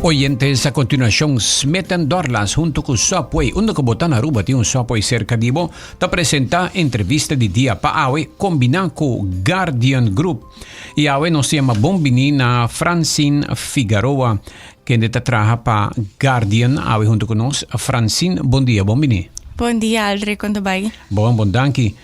Oyentes, a continuacion Smith Dorlas hunto cu Subway, unda cu bo ta na Aruba tin un Subway cerca di bo, ta presenta entrevista di dia pa awe combina cu Guardian Group. Y awe nos ta yama bon bini na Francine Figaroa, kende ta traha pa Guardian awe hunto cu nos. Francine, bon dia, bon bini. Bon dia, Aldrich, con ta bay? Bon, bon, danki.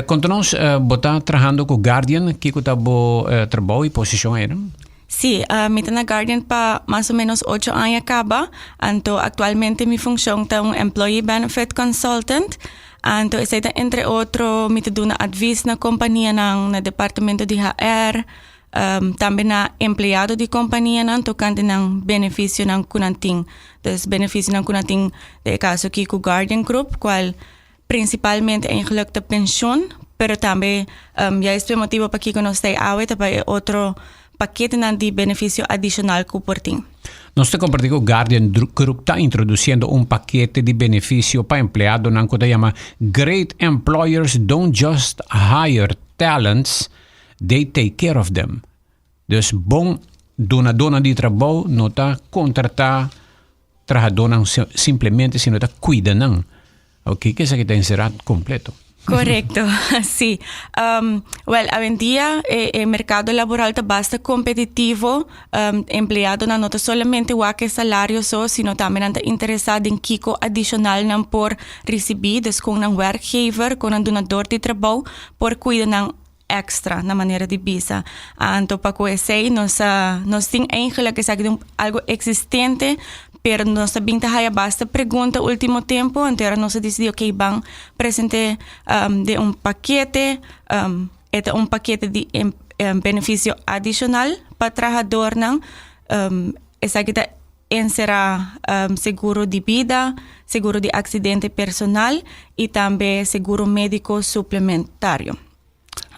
Conta nos, bo ta trahando cu Guardian, kico ta bo trabou y posicion aynan? Sí, mi ta na Guardian pa mas o menos ocho aña caba, anto actualmente mi funcion ta un Employee Benefit Consultant, anto esey ta entre otro mi ta duna advies na companianan, na departamento di HR, tambe na empleado di companianan tocante nan beneficionan cu nan tin. Dus beneficionan cu nan tin den e caso aki cu Guardian Group, cual Principalmente eigenlijk ta pensioen, pero tambe juist p'e motibo pakico nos ta awe ta pa e otro paketenan di beneficio adicional cu por tin. Nos ta comparti cu Guardian Group ta introduciendo un pakete di beneficio pa empleadonan cu ta yama Great Employers Don't Just Hire Talents, They Take Care of Them. Dus bon dunadonan di trabou no ta contrata trahadónan simplemente sino ta cuida nan. Ok, ke esaki ta encerá completo. Correcto, sí. Wel, awendia e, e mercado laboral ta basta competitivo. Empleadonan no ta solamente wak e salario so, sino tambe nan ta interesa den kiko adicional nan por ricibi, dus con nan werkgever, con nan dunador di trabou por cuida nan extra na manera di bisa. Anto pa ku esei nos a nos tin eigenlijk esaki ta algo existente pero nos ta bin ta haya basta pregunta ultimo tempo anto era nos a disidi ok ban presente den un pakete e ta un pakete di beneficio adicional pa trahadornan esaki ta enserá seguro di bida, seguro di aksidente personal i tambe seguro médiko suplementario.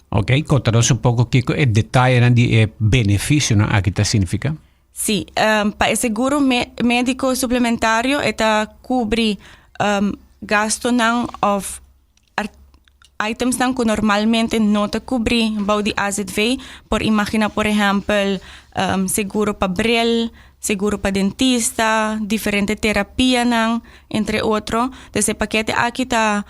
Ok, konta nos un poko kiko e detayenan di e benefisionan aki ta signifiká. Sí, pa e seguro médiko suplementario e ta kubri gastonan òf itemsnan ku normalmente no ta kubrí bou di AZV. Por imaginá por ehèmpel seguro pa bril, seguro pa dentista, diferente terapianan, entre otro. Dus e pakete aki ta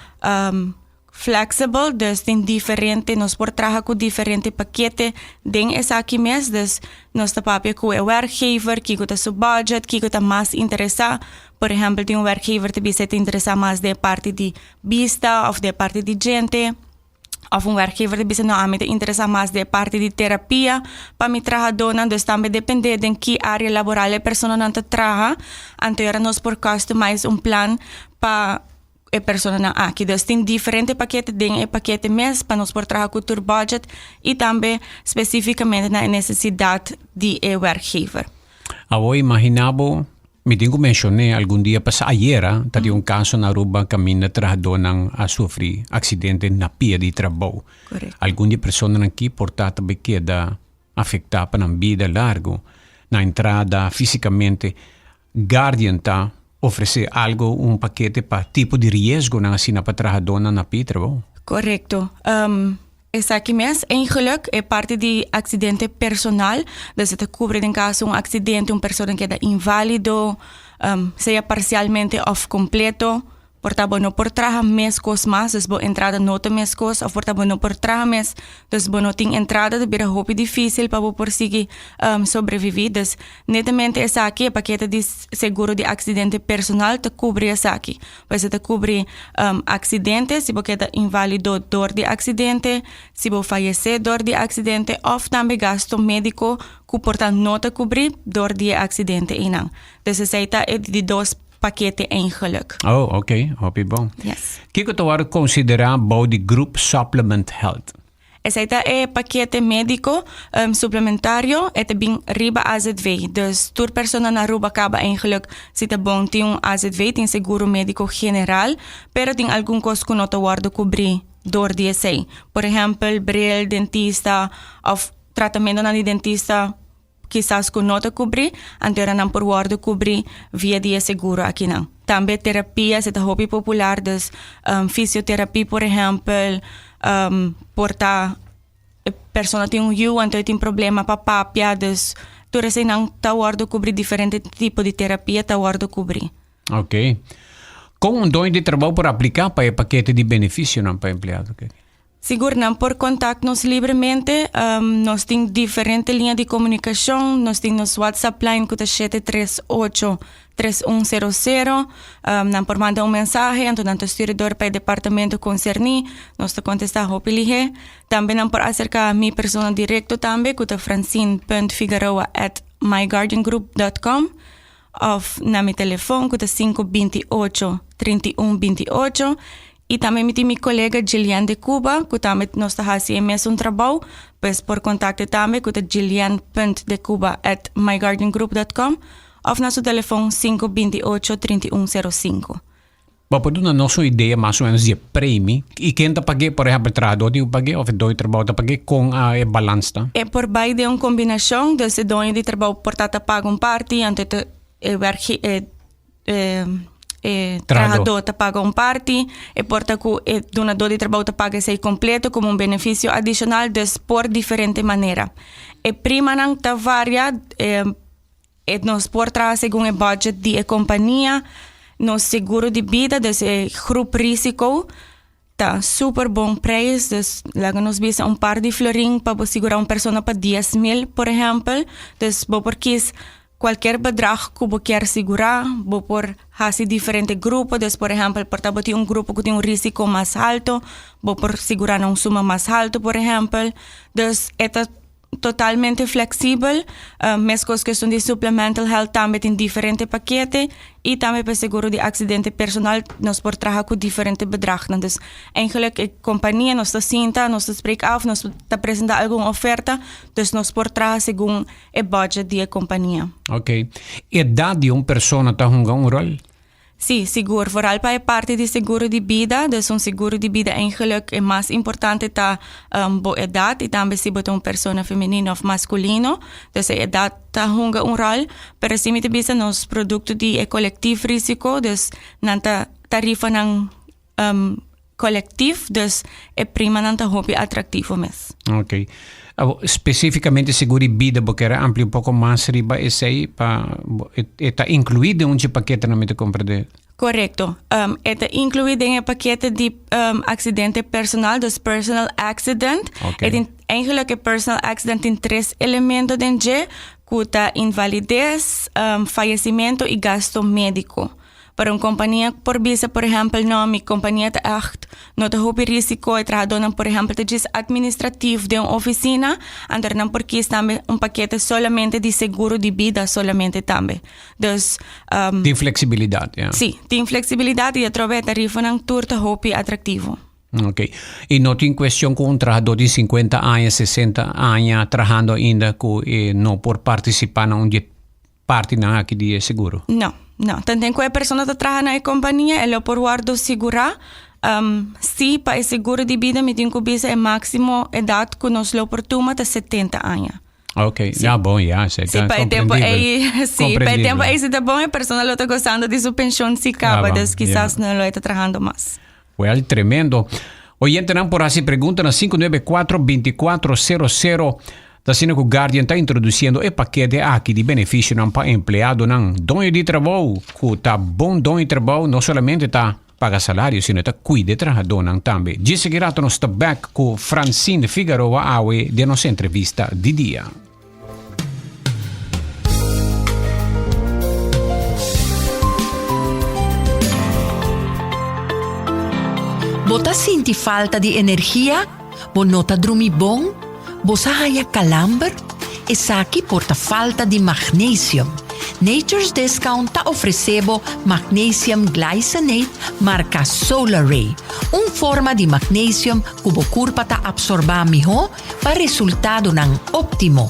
flexible, dus tin diferente, nos por traha ku diferente pakete den esaki mes. Dus nos ta papia ku e werkgever kiko ta su budget, kiko ta mas interesá. Por ehèmpel tin un werkgever ta bisa e ta interesá mas den e parti di bista of den e parti di djente of un werkgever ta bisa no ami ta interesa mas den e parti di terapia pa mi trahadónan dus tambe depende den ki área laboral e personanan ta traha anto ora nos por customize un plan pa e personanan aki dus tin diferente pakete den e pakete mes pa nos por traha ku tur budget i tambe spesifikamente na e nesesidat di e werkgever. Awor imagina bo Mi tin ku menshoné algun dia pasá ayera ta tin un kaso na Aruba kaminda trahadónan a sufri aksidente na pia di trabou. Algun di e personanan aki por ta ta bai keda afektá pa nan bida largu. Na entrada físikamente Guardian ta ofresé algu, un pakete pa tipo di riesgonan asina pa trahadónan na pia di trabou. Korekto. Esaki mes, eigenlijk, e parti di accidente personal, dus e ta cubri den caso un accidente, un persona keda invalido, sea parcialmente of completo, por ta bo no por traha mescos mas, dus bo entrada no ta mescos, of por ta bo no por traha mes, dus bo no tin entrada, ta bira hopi dificil pa bo por sigui sobrevivi. Dus netamente esaki, e pakete di seguro di accidente personal ta cubri esaki. Pues e ta kubri aksidente, si bo keda invalido dor di aksidente, si bo fayesé dor di aksidente òf tambe gasto médiko ku por ta no ta kubrí dor di e aksidente einan. Dus esei ta e di dos pakete eigenlik. Oh, oké, hopi bon. Yes. Kiko ta wòrdu konsiderá bou di Group Supplement Health? Esei ta e pakete médiko suplementario, e ta bin riba AZV. Dus tur persona na Aruba kaba eigenlik si ta bon tin un AZV, tin seguro médiko general, pero tin algun kos ku no ta wòrdu kubrí dor di esei. Por ehèmpel, bril, dentista òf tratamentonan di dentista kisas ku no ta kubrí, anto era nan por wòrdu kubrí via di e seguro akinan. Tambe terapia, esei ta hopi popular, dus fisioterapia por ehèmpel, por ta e persona tin un yu anto e tin problema pa papia, dus Tur eseinan ta wòrdu kubrí, diferente tipo di terapia ta wòrdu kubrí. Ok. Kon un doño di trabou por apliká pa e pakete di benefisionan pa empleado? Sigur nan por kontakt nos libremente. Nos tin diferente liña di komunikashon. Nos tin nos WhatsApp line ku ta 738 3100. Nan por manda un mensahe, anto nan ta stuur dor pa e departamento konserní. Nos ta kontestá hopi lihé. Tambe nan por aserká mi persona direkto tambe ku ta francine.figaroa at myguardiangroup dot com òf na mi telefòn ku ta 528 31 28. I tambe mi tin mi kolega Gillian de Cuba ku tambe nos ta hasi e mesun trabou, pues por kontakte tambe ku ta gillian punt de cuba at myguardiangroup dot com òf na su telefòn 528 31 05. Bo por duna nos un idea mas o menos di e premi i ken ta pag'é? Por ehèmpel, trahadó tin ku pag'é òf e doño di trabou ta pag'é? Kon e balans ta? E por bai den un kombinashon, dus e doño di trabou por ta ta paga un parti, anto e werkge e e trahadó ta paga un parti, e por ta ku e dunadó di trabou ta paga esei kompleto komo un benefisio adishonal, dus por diferente manera. E primanan ta varia, e nos por traha segun e budget di e kompania, nos seguro di bida, dus e groep risiko ta super bon prijs, dus laga nos bisa un par di florin pa bo sigura un persona pa 10.000 por ehempel, dus bo por kies cualkier bedrag cu bo kier sigura, bo por haci diferente grupo, dus por ehempel por ta bo tin un grupo cu tin un risico mas halto, bo por sigura na un suma mas halto por ehempel, dus e ta totalmente flexibel, meskos ku esun di supplemental health tambe tin diferente pakete i tambe pa e seguro di aksidente personal nos por traha ku diferente bedragnan. Dus eigenlijk e kompania nos ta sinta, nos ta spreek af, nos ta presenta algun oferta, dus nos por traha segun e budget di e kompania. Oké. Edat di un persona ta hunga un ròl? Sí, sigur. Vooral pa e parti di seguro di bida. Dus un seguro di bida eigenlijk e mas importante ta um, bo edad y tambe si bo ta un persona femenino of masculino. Dus e edad ta hunga un rol. Pero si mi ta bisa nos producto di e collectief risico, dus nan ta tarifanan um, collectief, dus e primanan ta hopi atractivo mes. Ok. Abo, specificamente seguro di bida, bo kier amplia un poco mas riba esey pa e, e ta inclui den un dje pakete nan mi ta comprende? Correcto. Um, e ta inclui den e pakete di um, accidente personal, dus personal accident. Ok. E tin, eigenlijk e personal accident tin tres elemento den dje, ku ta invalidez, um, fallecimento y gasto medico. Pero un kompania por bisa, por ehèmpel, no, mi kompania ta ègt no ta hopi risiko, e trahadónan por ehèmpel ta djis administratief den un ofisina, anto nan por kis tambe un pakete solamente di seguro di bida solamente tambe. Dus, Tin fleksibilidat, ya. Sí, tin fleksibilidat i atrobe e tarifanan tur ta hopi atraktivo. Ok. I no tin kuestion ku un trahadó di 50 aña, 60 aña trahando ainda ku e no por partisipá na un di e partinan aki di e seguro? No, no. Tanten ku e persona ta traha na e kompania e lo por wòrdu sigurá. Um, si pa e seguro di bida mi tin ku bisa e máksimo edat ku nos lo por tuma ta 70 aña. Ok, ja bon, ja, esei Si ta pa e tempo komprendibel. ei, si pa e tempo Komprendibel. ei si ta bon e persona lo ta gozando di su penshon si kaba, Kaba, dus kisas ja. no lo e ta trahando mas. Wel, tremendo. Oyentenan por hasi pregunta na 594 2400. Ta asina ku Guardian ta introdusiendo e pakete aki di benefisionan pa empleadonan. Doño di trabou ku ta bon doño di trabou no solamente ta paga salario sino ta kuida e trahadónan tambe. Djis aki rato nos ta bèk ku Francine Figaroa awe den nos entrevista di dia. Bo ta sinti falta di energia? Bo no ta drumi bon? Bo sa haña kalamber? Esaki por ta falta di magnesium. Nature's Discount ta ofresé bo magnesium glycinate marka Solaray, un forma di magnesium ku bo kurpa ta apsorbá mihó Pa resultadonan óptimo,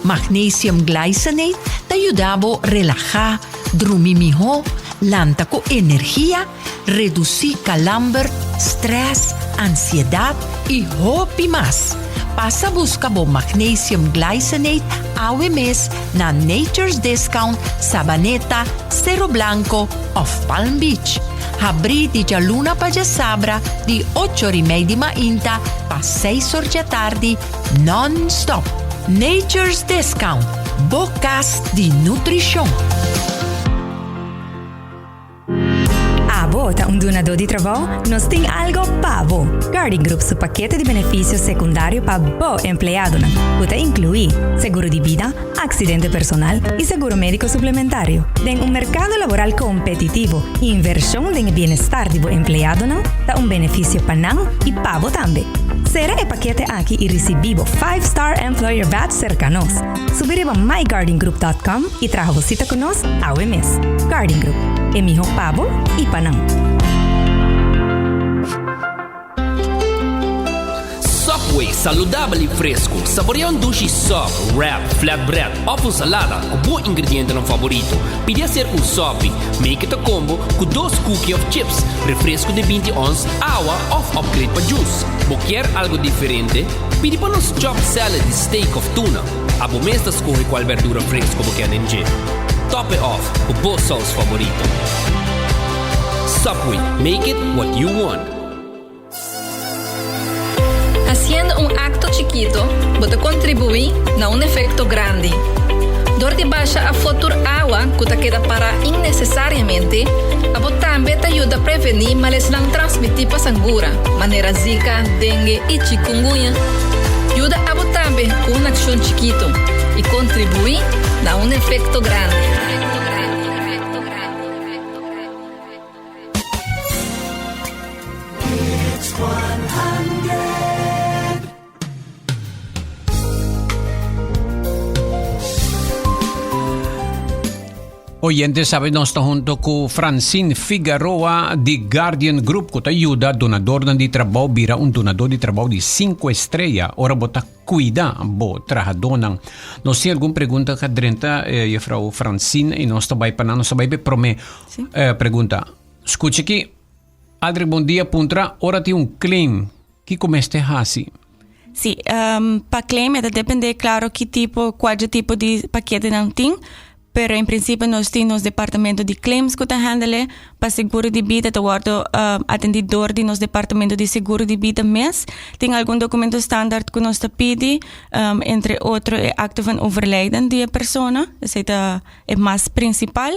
magnesium glycinate ta yuda bo relahá, drumi mihó, lanta ku energia, redusí kalamber, strès, ansiedat i hopi mas. Pasa buska bo magnesium glycinate awe mes na Nature's Discount, Sabaneta, Cerro Blanco òf Palm Beach. Habrí di djaluna pa djasabra di ocho or i mei di mainta pa seis or djatardi non-stop. Nature's Discount! Bo kas di nutrishon. Abo ta un dunadó di trabou? Nos tin algo pa bo! Guardian Group su pakete di benefisio sekundario pa bo empleadonan, ku ta inkluí seguro di bida, aksidente personal i seguro médiko suplementario. Den un merkado laboral kompetitivo, invershon den e bienestar di bo empleadonan ta un benefisio pa nan i pa bo tambe. Sera e pakete aki i risibí bo Five Star Employer Badge serka nos. Subi riba myguardiangroup.com i traha bo sita ku nos awe mes. Guardian Group, e miho pa bo i pa nan. Subway, saludabel i fresku. Saborea un dushi sub, wrap, flatbread òf un salada ku bo ingredientenan favorito. Pidi hacer un sopi. Make it a combo ku dos cookie òf chips, refresku di 20 ons, awa òf upgrade pa juice. Bo kier algo diferente? Pidi pa nos chopped salad di steak òf tuna. Abo mes ta skohe kual berdura fresco bo kier den dje. Top e off ku bo saus favorito. Subway, make it what you want. Hasiendo un akto chikito, bo ta kontribuí na un efekto grandi. Dor di basha afó tur awa ku ta keda pará innesesariamente, abo tambe ta yuda prevení malesnan transmití pa sangura, manera Zika, dengue i chikungunya. Yuda abo tambe ku un akshon chikito i kontribuí na un efekto grandi. Oyente sabe nos ta hunto cu Francine Figueroa di Guardian Group cu ta yuda donadornan di trabou bira un donador di trabou di 5 estrella ora bo ta cuida bo trahadornan. Nos tin algun pregunta ka drenta eh, juffrouw Francine y nos ta bai pa nan, nos ta bai pe prome Sí. eh, pregunta. Scucha aki, Adri bon dia puntra ora tin un claim Kiko mester hasi? Sí, um, pa claim e ta depende claro ki tipo, cual tipo di pakete nan tin, pero en principio nos tin nos departamento di claims cu ta handle, pa seguro di bida ta wordo uh, atendi door di nos departamento di seguro di bida mes. Tin algun documento standaard cu nos ta pidi, um, entre otro e acte van overlijden di e persona, esey ta e mas principal.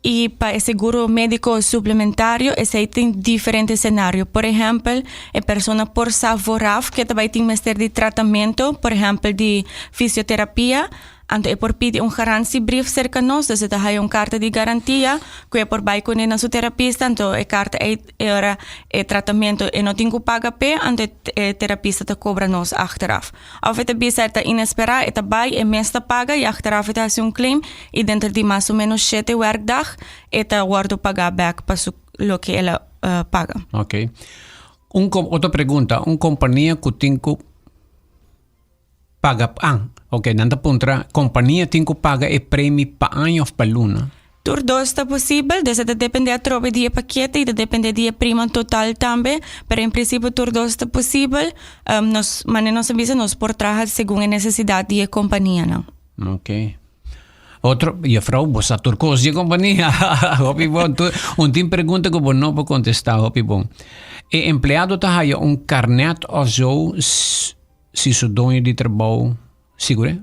I pa e seguro médiko suplementario esei tin diferente senario. Por ehèmpel, e persona por sa vooraf ke ta bai tin mester di tratamentu, por ehèmpel di fisioterapia, anto e por pidi un garantiebrief serka nos, dus e ta haya un karta di garantia ku e por bai kuné na su terapista, anto e karta ei e ora e tratamentu e no tin ku paga p'e, anto e terapista ta kobra nos achteraf. Of e ta bisa e ta inesperá, e ta bai, e mes ta paga i achteraf e ta hasi un claim i denter di mas o menos shete werkdag e ta wòrdu pagá bèk pa su loke el a paga. Ok. Un com otro pregunta, un kompania ku tin ku paga ah, ok, nan ta puntra kompania tin ku paga e premi pa aña of pa luna? Tur dos ta posibel, dus e ta depende atrobe di e pakete i ta depende di e prima total tambe, pero en prinsipio tur dos ta posibel. Nos, manera nos a bisa, nos por traha segun e nesesidat di e kompanianan. Ok. Otro, juffrouw, bo sa tur kos di e kompania. Hopi bon. Tu, un tin pregunta ku bo no por kontestá, hopi bon. E empleado ta haya un karnet of zo si su doño di trabou Siguré?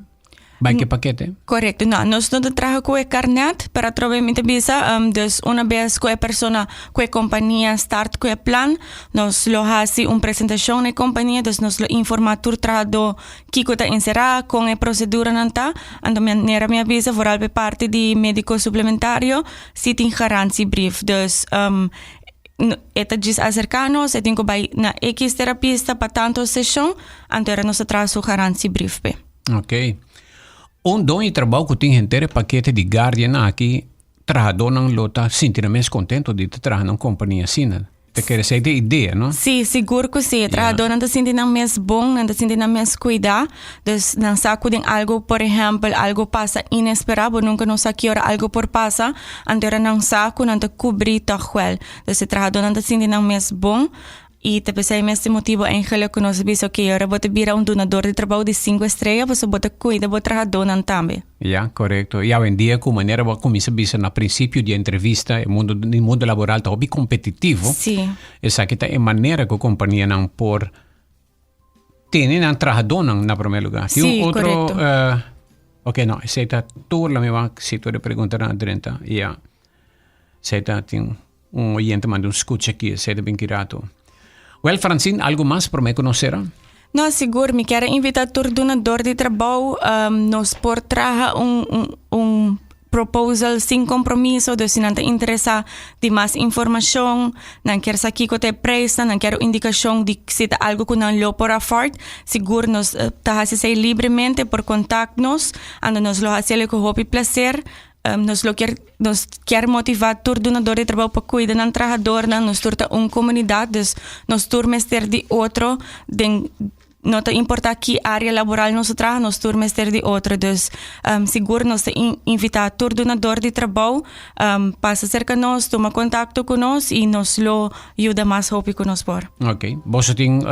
Bai ke pakete? Correcto. No, nos no ta traha cu e carnet, pero atrobe mi ta bisa, um, dus una bes cu e persona, cu e compania start cu e plan, nos lo haci un presentacion na e compania, dus nos lo informa tur trahador kico ta encera, con e proceduranan ta. Anto manera mi a bisa, vooral p'e parti di medico suplementario, si tin garantiebrief. Dus, um, E ta djis aserká nos, e tin ku bai na X terapista pa tanto seshon, anto era nos ta traha su garantiebrief p'e. Ok. Un don di trabou ku tin henter e pakete di Guardian aki, trahadónan lo ta sinti nan mes kontento di ta traha na un kompania asina. Ta kere esei ta e idea, no? Sí, sigur ku sí. E trahadónan ta sinti nan mes bon, nan ta sinti nan mes kuidá. Dus nan sa ku den algu, por ehèmpel, algu pasa inesperá, bo nunka no sa ki ora algu por pasa, anto ora nan sa ku nan ta kubrí tòg wèl. Dus e trahadónan ta sinti nan mes bon i ta p'esei mes e motibu eigenlik ku nos a bisa oke, ora bo ta bira un dunador di trabou di sinku estrella pasobra bo ta kuida bo trahadónan tambe. Ya, korekto. I awendia ku manera bo a kuminsá bisa na prinsipio di e entrevista, e mundu e mundu laboral ta hopi kompetitivo. Sí. Esaki ta e manera ku kompanianan por. Tene nan trahadónan na promé lugá. Tin Sí, un otro, korekto. eh, Ok, no, esei ta tur la mi wak si tur e preguntanan a drenta. Ya. Esei ta tin un oyente manda un skucha aki, esei ta bin ki rato. Wel, Francine, algo mas promé ku nos sera? No, sigur, mi kier a invita tur dunador di trabou, um, nos por traha un, un, un proposal sin compromiso, dus si nan ta interesa di mas informacion, nan kier sa kico ta e prijsnan, nan kier un indicacion di si ta algo cu nan lo por afford, sigur nos ta haci esey libremente, por contact nos, ando nos lo haci el'e cu hopi placer. Nos lo kier nos kier motiva tur dunador di trabou pa cuida nan trahadornan, nos tur ta un comunidad, dus nos tur mester di otro den No ta importa ki area laboral nos ta traha, nos tur mester di otro. Dus sigur nos ta invita tur dunador di trabou pasa serka nos, tuma kontakto ku nos i nos lo yuda mas hopi ku nos por. Ok. Boso tin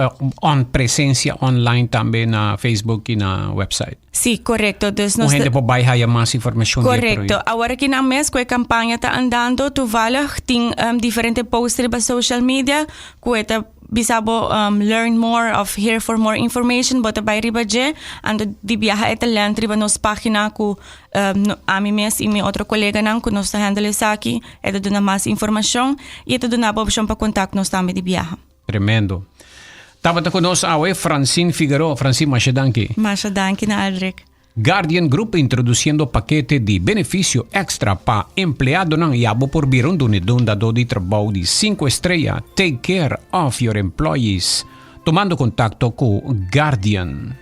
on presensia online tambe na Facebook i na website? Si, korekto. Dus nos. Un hende por bai haya mas informashon di e proyekto. Korekto. Awor aki nan mes ku e kampaña ta andando, toevallig tin diferente post riba social media ku e ta Bisa bo learn more of here for more information bo ta bai riba dje anto di biaha e ta lent riba nos pagina ku ami mes i mi otro koleganan ku nos ta handle esaki e ta duna mas informashon i e ta duna bo opshon pa kontakt nos tambe di biaha. Tremendo. Tabata ku nos awe Francine Figueroa. Francine masha danki. Masha danki na Aldrich. Guardian Group introduciendo pakete di beneficio extra pa empleadonan y abo por bira un dunedundador di trabou di cinco estrella. Take care of your employees. Tomando contacto cu Guardian.